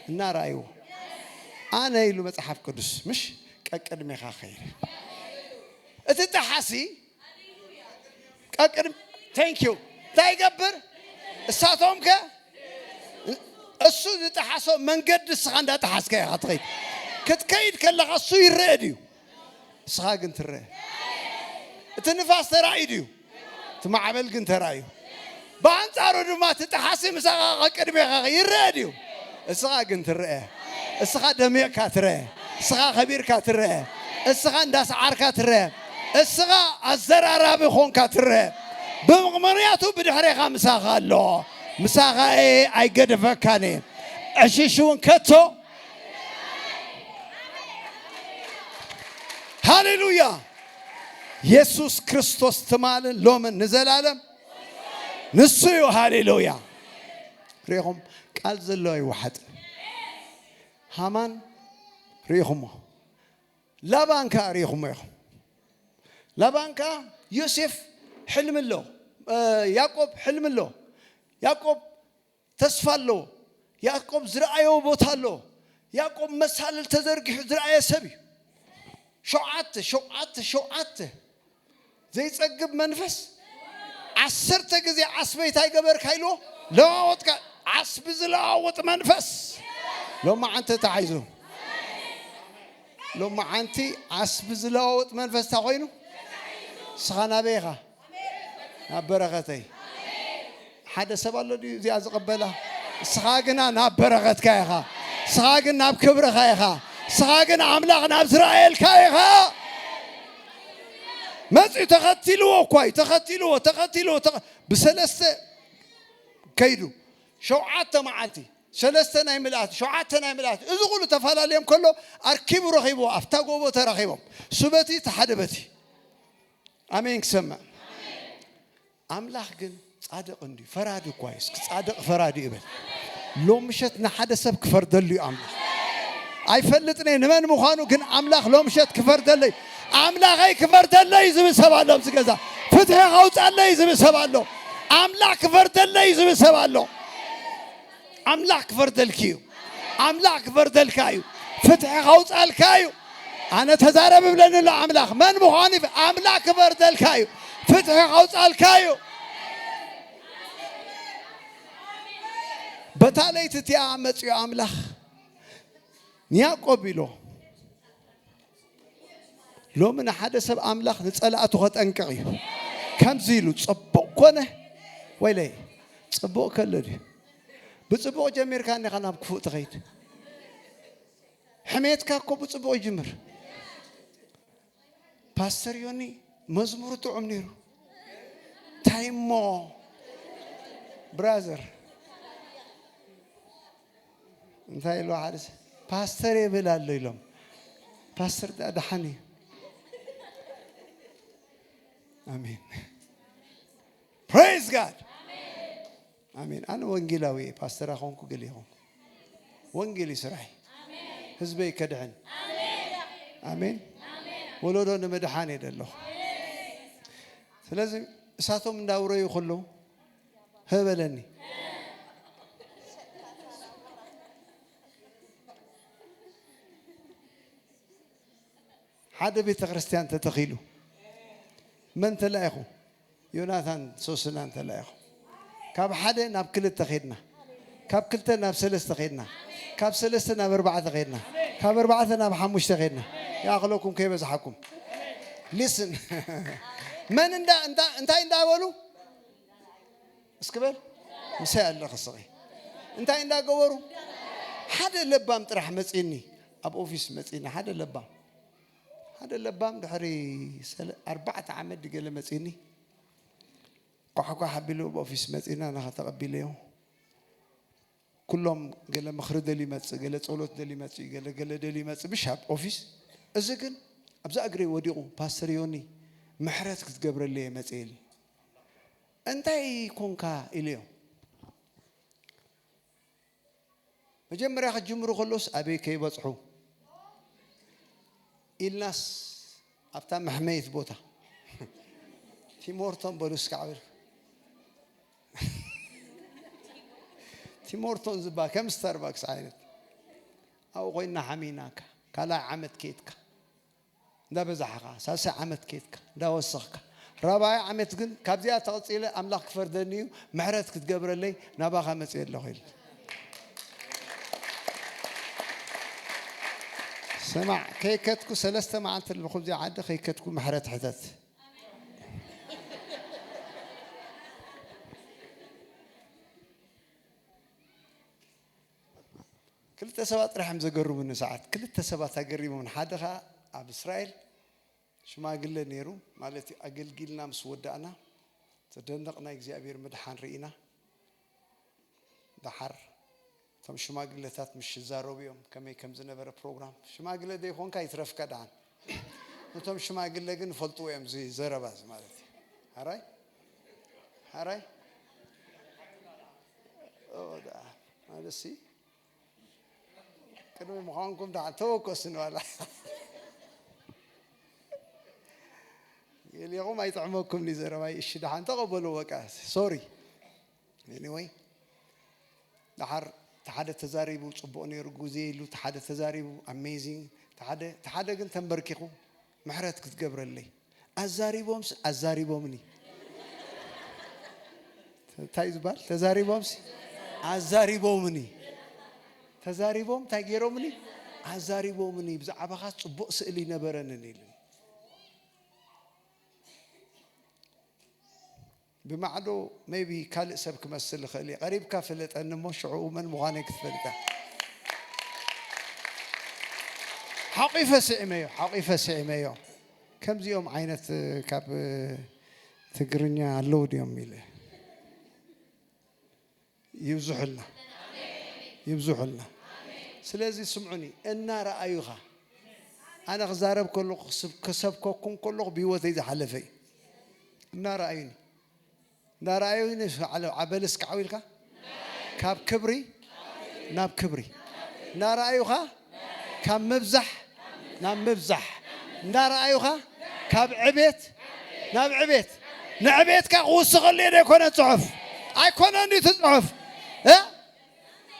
እናረኣይዎ። ኣነ ኢሉ መጽሓፍ ቅዱስ፣ ምሽ ቀቅድሜኻ ኸይድ። እቲ ጠሓሲ ቀቅድም-፣ thank you። እንታይ ይገብር? እሳቶም ከ? እሱ ዝጠሓሶ መንገዲ እስኻ እንዳጠሓስካ ኢኻ ትኸይድ። ክትከይድ ከለኻ እሱ ይረአ ድዩ? እስኻ ግን ትረአ። እቲ ንፋስ ተራእዩ ድዩ? እቲ ማዕበል ግን ተራእዩ። ብኣንጻሩ ድማ እቲ ጠሓሲ ምሳኻ ቅድሜኻ ይረአ ድዩ? እስኻ ግን ትረአ። እስኻ ደሚቕካ ትረአ። እስኻ ከቢርካ ትረአ። እስኻ እንዳሰዓርካ ትረአ። እስኻ ኣዘራራቢ ኾንካ ትረአ። ብምኽንያቱ ብድሕሬኻ ምሳኻ ኣሎ። ምሳኻ እየ፣ ኣይገድፈካን እየ። ዕሽሽ እውን ከቶ። ሃሌሉያ። የሱስ ክርስቶስ ትማልን ሎምን ንዘላለም ንሱ እዩ። ሃሌሉያ። ርኢኹም፣ ቃል ዘለዎ ይወሓጥ። ሃማን ርኢኹሞ። ላባን ከኣ ርኢኹሞ ኢኹም። ላባን ከኣ ዮሴፍ ሕልሚ ኣሎ፣ እ፣ ያዕቆብ ሕልሚ ኣሎ። ያዕቆብ ተስፋ ኣሎ። ያዕቆብ ዝረኣዮ ቦታ ኣሎ። ያዕቆብ መሳልል ተዘርጊሑ ዝረኣየ ሰብ እዩ። ሸውዓተ፣ ሸውዓተ፣ ሸውዓተ ዘይጸግብ መንፈስ፣ ዓሰርተ ግዜ ዓስበይ እንታይ ገበርካ ኢልዎ? ለዋወጥካ። ዓስቢ ዝለዋወጥ መንፈስ ሎማዓንቲ ተታሒዙ። ሎማዓንቲ ዓስቢ ዝለዋወጥ መንፈስ እንታይ ኮይኑ? ንስኻ ናበይ ኢኻ? ናብ በረኸተይ። ሓደ ሰብ ኣሎ ድዩ እዚኣ ዝቐበላ? እስኻ ግና ናብ በረኸትካ ኢኻ። እስኻ ግን ናብ ክብርኻ ኢኻ። እስኻ ግን ኣምላኽ ናብ ዝረኣየልካ ኢኻ። መጺኡ ተኸቲልዎ እኳ እዩ። ተኸቲልዎ፣ ተኸቲልዎ፣ ተኸ-፣ ብሰለስተ ከይዱ። ሸውዓተ መዓልቲ፣ ሰለስተ ናይ ምልኣት፣ ሸውዓተ ናይ ምልኣት። እዚ ኩሉ ተፈላለዮም ከሎ ኣርኪቡ ረኺብዎ። ኣብታ ጎቦ ተራኺቦም። እሱ በቲ፣ እቲ ሓደ በቲ። ኣሜን ክሰምዕ። ኣምላኽ ግን ጻድቕ እንድዩ፣ ፈራዲ እኳ እዩ። እስኪ ጻድቕ ፈራዲ ይበል። ሎም ምሸት ንሓደ ሰብ ክፈርደሉ እዩ ኣምላኽ። ኣይፈልጥን እየ ንመን ምዃኑ፣ ግን ኣምላኽ ሎም ምሸት ክፈርደለይ፣ ኣምላኸይ ክፈርደለይ ዝብል ሰብ ኣሎ ኣብዚ ገዛ። ፍትሒ ከውጻለይ ዝብል ሰብ ኣሎ። ኣምላኽ ክፈርደለይ ዝብል ሰብ ኣሎ። ኣምላኽ ክፈርደልኪ እዩ። ኣምላኽ ክፈርደልካ እዩ። ፍትሒ ከውጻልካ እዩ። ኣነ ተዛረብ እብለኒ ኣሎ ኣምላኽ። መን ምዃኑ ይፍ-፣ ኣምላኽ ክፈርደልካ እዩ። ፍትሒ ከውጻልካ እዩ። በታ ለይቲ እቲኣ መጺኡ ኣምላኽ ንያዕቆብ ኢሎ፣ ሎሚ ንሓደ ሰብ ኣምላኽ ንጸላእቱ ኸጠንቅቕ እዩ። ከምዚ ኢሉ፣ ጽቡቕ ኮነ፣ ወይለይ፣ ጽቡቕ ከሎ ድዩ? ብጽቡቕ ጀሚርካ እንዲኻ ናብ ክፉእ ትኸይድ። ሕሜትካ እኮ ብጽቡቕ ይጅምር። ፓስተር ዮኒ መዝሙሩ ጥዑም ነይሩ። እንታይ እሞ ብራዘር፣ እንታይ ኢሉ ሓደ ሰብ፣ ፓስተር የብል ኣሎ ኢሎም። ፓስተር ዳ-፣ ደሓን እዩ። ኣሜን። ፕሬዝ ጋድ። ኣሜን። ኣነ ወንጌላዊ እየ፣ ፓስተር ኣኾንኩ ገለ ይኾንኩ። ወንጌል እዩ ስራይ። ህዝበይ ከድሕን። ኣሜን። ወለዶ ንምድሓን እየ ደለኹ። ስለዚ እሳቶም እንዳውረዩ ከለዉ፣ "ሀ በለኒ። ሓደ ቤተ ክርስቲያን ተተኺሉ፣ መን ተላኢኹ? ዮናታን ሶስናን ተላኢኹ። ካብ ሓደ ናብ ክልተ ኸድና፣ ካብ ክልተ ናብ ሰለስተ ኸድና፣ ካብ ሰለስተ ናብ ኣርባዕተ ኸድና፣ ካብ ኣርባዕተ ናብ ሓሙሽተ ኸድና። ይኣኽለኩም ከይበዝሓኩም። ሊስን። መን እንዳ-፣ እንዳ-፣ እንታይ እንዳበሉ? እስኪ በል፣ ምሳይ ኣለኺ ስቒ። እንታይ እንዳገበሩ? ሓደ ለባም ጥራሕ መጺኒ፣ ኣብ ኦፊስ መጺኒ፣ ሓደ ለባም። ሓደ ለባም ድሕሪ ሰለ-፣ ኣርባዕተ ዓመት ድገለ መጺኒ። ኳሕኳሕ ኣቢሉ ኣብ ኦፊስ መጺና፣ ናኻ ተቐቢለዮ። ኩሎም ገለ ምኽሪ ደልዩ ይመጽእ፣ ገለ ጸሎት ደልዩ ይመጽእ፣ ገለ፣ ገለ ደልዩ ይመጽእ፣ ምሽ ኣብ ኦፊስ። እዚ ግን ኣብዛ እግረይ ወዲቑ፣ "ፓስተር ዮኒ፣ ምሕረት ክትገብረለይ እየ መጽየ" ኢሉኒ። "እንታይ ኮንካ?" ኢለዮ። መጀመርያ ክጅምሩ ከሎስ ኣበይ ከይበጽሑ ኢልናስ ኣብታ መሕመይት ቦታ ቲሞርቶን በሉ እስካዕ በሉ። ቲሞርቶን ዝበሃል ከም ስታርባክስ ዓይነት ኣብኡ ኮይንና ሓሚናካ ካልኣይ ዓመት ከይድካ እንዳበዛሕኻ፣ ሳልሳይ ዓመት ኬድካ፣ እንዳወሰኽካ፣ ራብዓይ ዓመት ግን ካብዚኣ ተቐጺለ ኣምላኽ ክፈርደኒ እዩ፣ ምሕረት ክትገብረለይ ናባኻ መጽየ ኣለኹ ኢሉ። ስማዕ፣ ከይከድኩ ሰለስተ መዓልቲ ኣለኹ ኣብዚ ዓዲ፣ ከይከድኩ ምሕረት ሕተት። ክልተ ሰባት ጥራሕ እዮም ዘገርሙኒ ሰዓት። ክልተ ሰባት ኣገሪሞም። ሓደ ኸኣ ኣብ እስራኤል ሽማግለ ነይሩ፣ ማለት እዩ፣ ኣገልጊልና ምስ ወዳእና፣ ዘደንቕ ናይ እግዚኣብሔር ምድሓን ርኢና። ደሓር እቶም ሽማግለታት ምሽ ይዛረቡ እዮም፣ ከመይ ከም ዝነበረ ፕሮግራም። ሽማግለ ዘይኮንካ ይትረፍካ ደሓን። ነቶም ሽማግለ ግን ይፈልጥዎ እዮም፣ እዚ ዘረባ እዚ ማለት እዩ። ሓራይ? ሓራይ? ኦ፣ ደኣ፣ ማለትሲ፣ ቅድሚ ምዃንኩም ደሓን ተወከሱኒ ዋላ። ገሊኹም ኣይጥዕመኩምኒ ዘረባይ። እሺ፣ ደሓን ተቐበሉ፣ በቃ፣ ሶሪ። ኤኒወይ፣ ደሓር እቲ ሓደ ተዛሪቡ ጽቡቕ ነይሩ፣ ግዜ ኢሉ፣ እቲ ሓደ ተዛሪቡ ኣሜዚንግ፣ እቲ ሓደ፣ እቲ ሓደ ግን ተንበርኪኹ ምሕረት ክትገብረለይ። ኣዛሪቦምስ ኣዛሪቦምኒ። እንታይ ዝበሃል? ተዛሪቦምስ ኣዛሪቦምኒ። ተዛሪቦም እንታይ ገይሮምኒ? ኣዛሪቦምኒ። ብዛዕባኻ ጽቡቕ ስእሊ ነበረንን ኢሉኒ። ብማዕዶ ሜይቢ ካልእ ሰብ ክመስል ይኽእል እየ። ቀሪብካ ፍለጠኒ እሞ ሽዑ መን ምዃነይ ክትፈልጣ። ሓቒፈ ስዒመዮ፣ ሓቒፈ ስዒመዮ። ከምዚኦም ዓይነት፣ እ፣ ካብ፣ እ፣ ትግርኛ ኣለዉ ድዮም ኢለ። ይብዝሑልና፣ ይብዝሑልና። ስለዚ ስምዑኒ፣ እናረኣዩኻ፣ ኣነ ክዛረብ ከለኹ፣ ክስብ-፣ ክሰብከኩም ከለኹ ብህይወተይ ዝሓለፈ እዩ። እናረኣዩኒ፣ እናረኣዩኒ፣ ዓለ-፣ ዓበል እስካዕ ኢልካ፣ ካብ ክብሪ ናብ ክብሪ፣ እናረኣዩኻ፣ ካብ ምብዛሕ ናብ ምብዛሕ፣ እናረኣዩኻ፣ ካብ ዕቤት ናብ ዕቤት። ንዕቤትካ ክውስኸሉ እየ ዘይኮነ ጽሑፍ። ኣይኮነን እቲ ጽሑፍ። እ?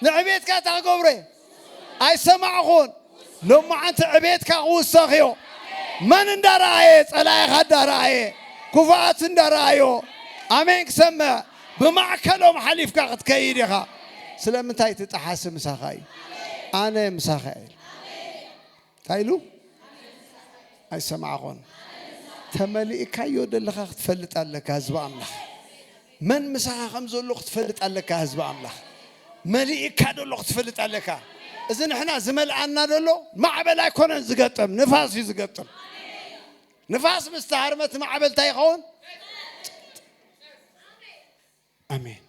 ንዕቤትካ እታ ክገብሮ እየ። ኣይሰማዕኹን። ሎማዓንቲ ዕቤትካ ክውሰኽ እዮ። መን እንዳረኣየ፣ ጸላኢኻ እንዳረኣየ፣ ክፉኣት እንዳረኣዮ፣ ኣሜን ክሰምዕ፣ ብማእከሎም ሓሊፍካ ክትከይድ ኢኻ። ስለምንታይ? እቲ ጠሓሲ ምሳኻ እዩ። ኣነ ምሳኻ እየ። እንታይ ኢሉ? ኣይሰማዕኹን። ተመሊእካዮ ደለኻ ክትፈልጥ ኣለካ፣ ህዝቢ ኣምላኽ። መን ምሳኻ ከም ዘሎ ክትፈልጥ ኣለካ፣ ህዝቢ ኣምላኽ። መሊእካ ደሎ ክትፈልጥ ኣለካ። እዚ ንሕና ዝመልኣና ደሎ ማዕበል ኣይኮነን ዝገጥም፣ ንፋስ እዩ ዝገጥም። ንፋስ ምስ ተሃርመ እቲ ማዕበል እንታይ ይኸውን? ኣሜን።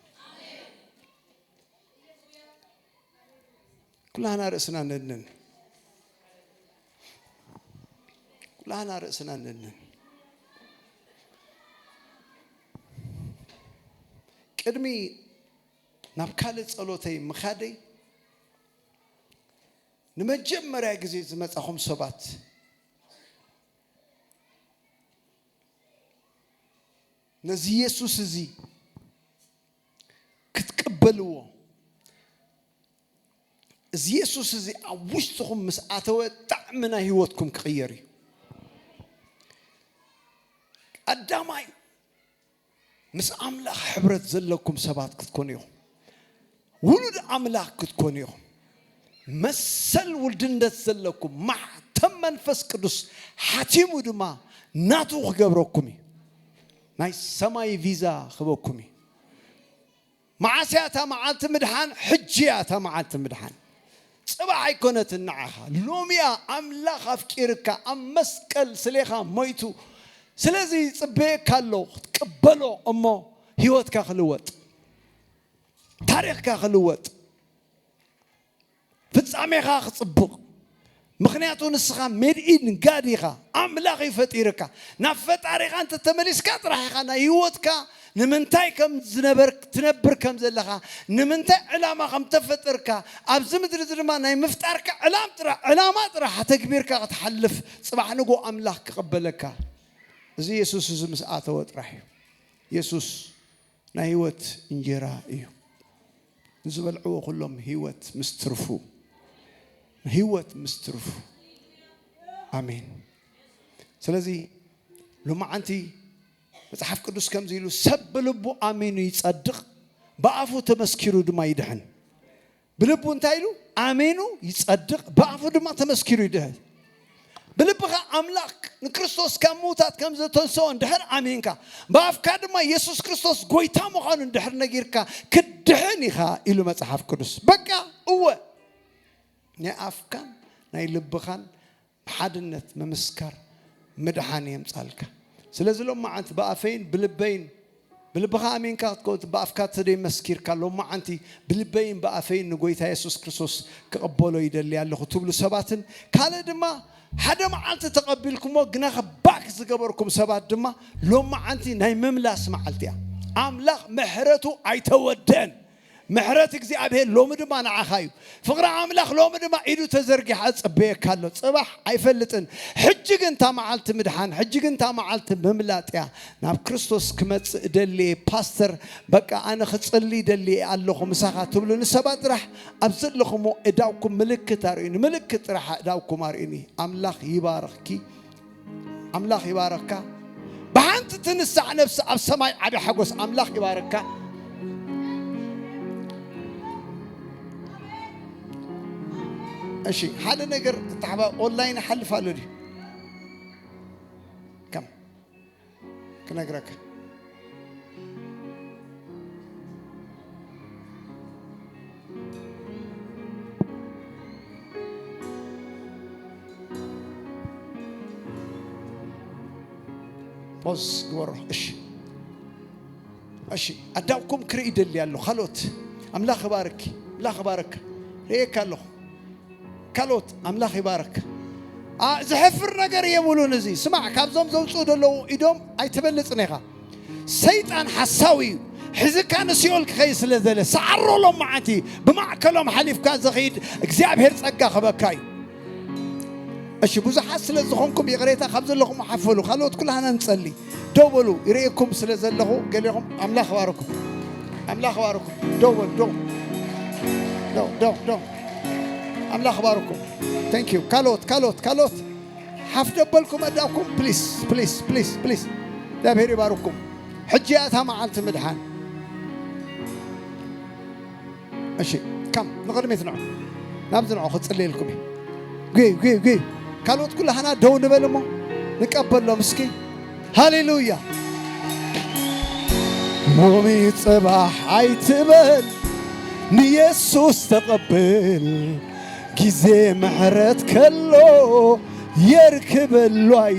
ኩላህና ርእስና ነድንን። ኩላህና ርእስና ነድንን። ቅድሚ ናብ ካልእ ጸሎተይ ምኻደይ፣ ንመጀመርያ ግዜ ዝመጻኹም ሰባት፣ ነዚ የሱስ እዚ ክትቅበልዎ፣ እዚ የሱስ እዚ ኣብ ውሽጥኹም ምስ ኣተወ፣ ጣዕሚ ናይ ህይወትኩም ክቕየር እዩ። ቀዳማይ፣ ምስ ኣምላኽ ሕብረት ዘለኩም ሰባት ክትኮኑ ኢኹም። ውሉድ ኣምላኽ ክትኮኑ ኢኹም። መሰል ውልድነት ዘለኩም፣ ማሕተም መንፈስ ቅዱስ ሓቲሙ ድማ ናቱ ክገብረኩም እዩ። ናይ ሰማይ ቪዛ ክበኩም እዩ። መዓስ እያ እታ መዓልቲ ምድሓን? ሕጂ እያ እታ መዓልቲ ምድሓን። ጽባሕ ኣይኮነትን ንዓኻ። ሎሚ እያ ኣምላኽ ኣፍቂርካ፣ ኣብ መስቀል ስሌኻ ሞይቱ። ስለዚ ይጽበየካ ኣሎ፣ ክትቅበሎ እሞ ህይወትካ ክልወጥ፣ ታሪኽካ ክልወጥ፣ ፍጻሜኻ ክጽብቕ። ምኽንያቱ ንስኻ ሜድ ኢን ጋድ ኢኻ። ኣምላኽ እዩ ፈጢርካ። ናብ ፈጣሪኻ እንተተመሊስካ ጥራሕ ኢኻ ናይ ህይወትካ ንምንታይ ከም ዝነበር-፣ ትነብር ከም ዘለኻ፣ ንምንታይ ዕላማ ከም ተፈጠርካ፣ ኣብዚ ምድሪ እዚ ድማ ናይ ምፍጣርካ ዕላም ጥራ-፣ ዕላማ ጥራሕ ኣተግቢርካ ክትሓልፍ፣ ጽባሕ ንግሆ ኣምላኽ ክቕበለካ። እዚ የሱስ እዚ ምስ ኣተወ ጥራሕ እዩ። የሱስ ናይ ህይወት እንጀራ እዩ። ንዝበልዕዎ ኩሎም ህይወት ምስ ትርፉ፣ ህይወት ምስ ትርፉ። ኣሜን። ስለዚ ሎማዓንቲ መጽሓፍ ቅዱስ ከምዚ ኢሉ፣ "ሰብ ብልቡ ኣሚኑ ይጸድቕ፣ ብኣፉ ተመስኪሩ ድማ ይድሕን።" ብልቡ እንታይ ኢሉ? ኣሚኑ ይጸድቕ፣ ብኣፉ ድማ ተመስኪሩ ይድሕን። ብልብኻ ኣምላኽ ንክርስቶስ ካብ ምዉታት ከም ዘተንስኦ እንድሕር ኣሚንካ፣ ብኣፍካ ድማ የሱስ ክርስቶስ ጐይታ ምዃኑ እንድሕር ነጊርካ፣ ክትድሕን ኢኻ ኢሉ መጽሓፍ ቅዱስ። በቃ፣ እወ፣ ናይ ኣፍካን ናይ ልብኻን ብሓድነት ምምስካር ምድሓን የምጻልካ። ስለዚ ሎማዓንቲ ብኣፈይን ብልበይን፣ ብልብኻ ኣሚንካ ክትከውን፣ ብኣፍካ ተደይ መስኪርካ፣ ሎማዓንቲ ብልበይን ብኣፈይን ንጎይታ የሱስ ክርስቶስ ክቕበሎ ይደሊ ኣለኹ ትብሉ ሰባትን፣ ካልእ ድማ ሓደ መዓልቲ ተቐቢልኩሞ ግናኸ ባክ ዝገበርኩም ሰባት ድማ፣ ሎማዓንቲ ናይ ምምላስ መዓልቲ እያ። ኣምላኽ ምሕረቱ ኣይተወደን። ምሕረት እግዚኣብሔር ሎሚ ድማ ንዓኻ እዩ። ፍቕሪ ኣምላኽ ሎሚ ድማ ኢዱ ተዘርጊሓ ጽበየካ ኣሎ። ጽባሕ ኣይፈልጥን። ሕጂ ግን እታ መዓልቲ ምድሓን፣ ሕጂ ግን እታ መዓልቲ ምምላጥ እያ። ናብ ክርስቶስ ክመጽእ ደልየ ፓስተር፣ በቃ ኣነ ክጽሊ ደልየ ኣለኹ ምሳኻ ትብሉ ንሰባት ጥራሕ ኣብ ዘለኹሞ እዳውኩም ምልክት ኣርእዩኒ። ምልክት ጥራሕ እዳውኩም ኣርእዩኒ። ኣምላኽ ይባርኽኪ። ኣምላኽ ይባረካ። ብሓንቲ ትንሳዕ ነፍሲ ኣብ ሰማይ ዓቢ ሓጎስ። ኣምላኽ ይባረካ። እሺ፣ ሓደ ነገር ተተሓባ ኦንላይን ሓልፍ ኣሎ ድዩ? ከም ክነግረካ። ፖዝ ግበሮ። እሺ፣ እሺ፣ ኣዳውኩም ክርኢ ይደሊ ኣሎ። ካልኦት ኣምላኽ ባርኪ፣ ኣምላኽ ባርክ። ርእየካ ኣለኹ። ካልኦት ኣምላኽ ይባርክ። ኣ፣ ዝሕፍር ነገር የብሉን። እዚ ስማዕ፣ ካብዞም ዘውፅኡ ዘለዉ ኢዶም ኣይትበልፅን ኢኻ። ሰይጣን ሓሳዊ እዩ። ሕዝካ ንሲኦል ክኸይድ ስለ ዘለ፣ ሰዓሮ ሎም መዓንቲ ብማእከሎም ሓሊፍካ ዝኸይድ እግዚኣብሔር ጸጋ ክበካ እዩ። እሺ፣ ብዙሓት ስለ ዝኾንኩም ይቕሬታ፣ ካብ ዘለኹም ሓፈሉ። ካልኦት ኩላህና ንጸሊ። ደው በሉ፣ ይርእየኩም ስለ ዘለኹ ገሌኹም። ኣምላኽ ባርኩም። ኣምላኽ ባርኩም። ደው በሉ፣ ደው። ደው፣ ደው፣ ደው። ኣምላኽ ባርኩም። Thank you። ካልኦት፣ ካልኦት፣ ካልኦት። ሓፍ ደበልኩም ኣዳኩም፣ ፕሊስ፣ ፕሊስ፣ ፕሊስ፣ ፕሊስ። እግዚኣብሔር ይባርኩም። ሕጂ እያ እታ መዓልቲ ምድሓን። እሺ፣ ከም ንቕድሚት ንዑ። ናብዚ ንዑ፣ ክጽልየልኩም እዩ። ጉይ፣ ጉይ፣ ጉይ። ካልኦት ኩላህና ደው ንበል እሞ ንቀበሎም እስኪ። ሃሌሉያ። ሎሚ ጽባሕ ኣይትበል፣ ንየሱስ ተቐብል። ግዜ ምሕረት ከሎ የርክበሉ ኣይት